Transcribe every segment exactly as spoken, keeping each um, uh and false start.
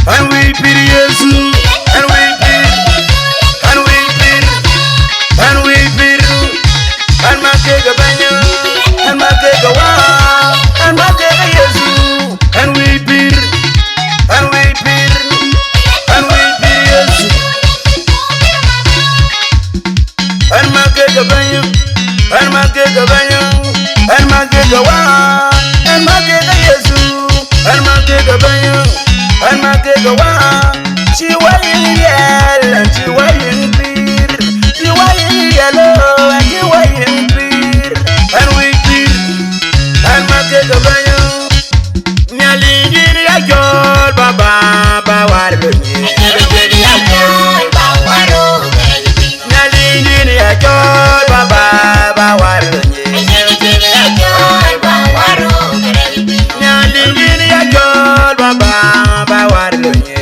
Ɣɛn wïc pïr Yecu, ɣɛn wïc pïr, ɣɛn wïc pïr, ɣɛn wïc pïr. Ɣɛn ma kek ë Bɛ̈ny, ɣɛn ma kek ë Wä, ɣɛn ma kek ë Yecu. Ɣɛn wïc pïr, ɣɛn wïc pïr, ɣɛn wïc pïr Yecu. Ɣɛn ma kek ë Bɛ̈ny, ɣɛn ma kek ë Bɛ̈ny, ɣɛn ma kek ë Wä, ɣɛn ma kek ë Yecu. Ɣɛn ma kek ë Bɛ̈ny, ɣɛn ma kek ë Wä. Cï Wä yïn riɛl, ɣɛn cï Wä yïn pïr. Cï Wä yïn riɛl, oh, ɣɛn cï Wä yïn pïr. Ɣɛn wïc pïr, ɣɛn ma kek ë Bɛ̈ny. Nhialic yïn ya jɔl ba, ba, ba war lo nyi. Nhialic yïn ya jɔl ba, ba, ba war lo nyi. Nhialic yïn ya jɔl ba, ba, ba war lo nyi.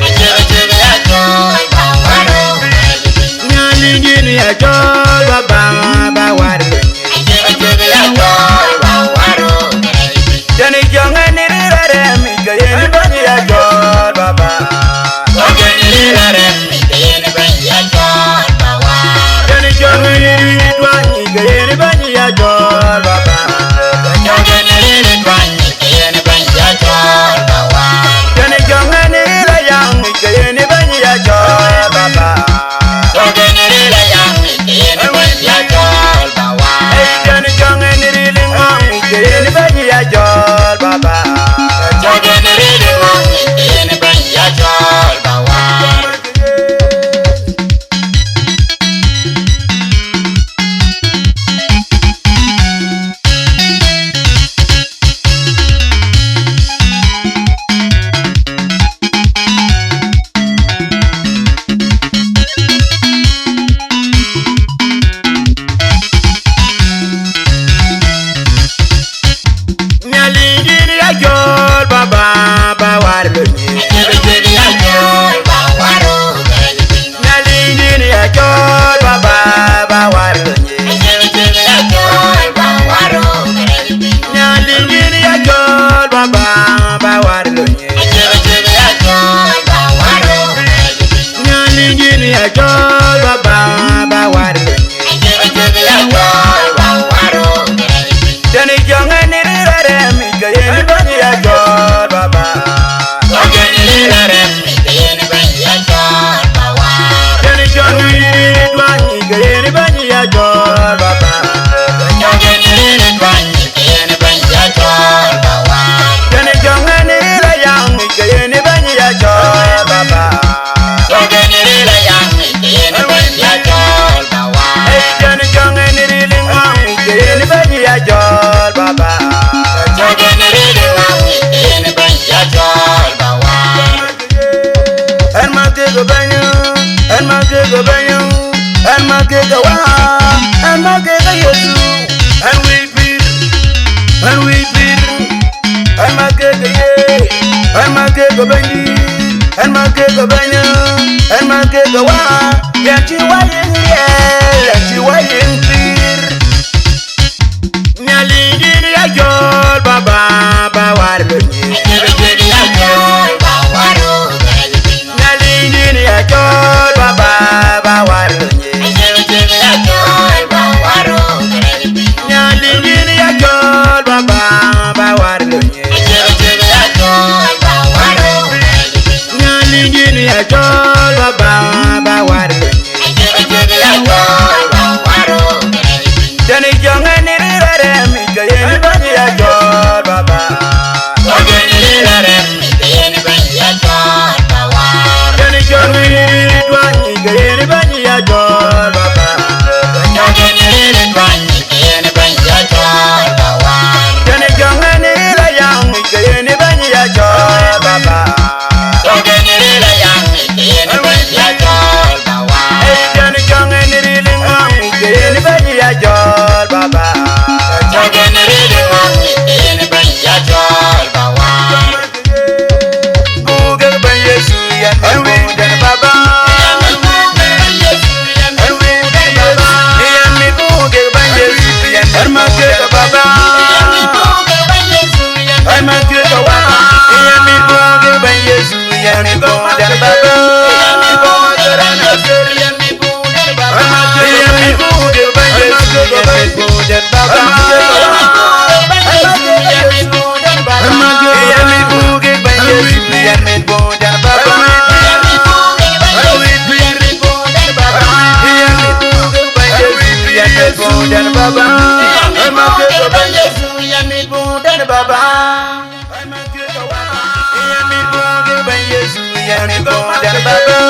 Ɣɛn cï gɔ̈t ɣɛn ba bɛ̈n,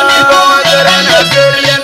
cï gɔ̈t ɣɛn athɛɛr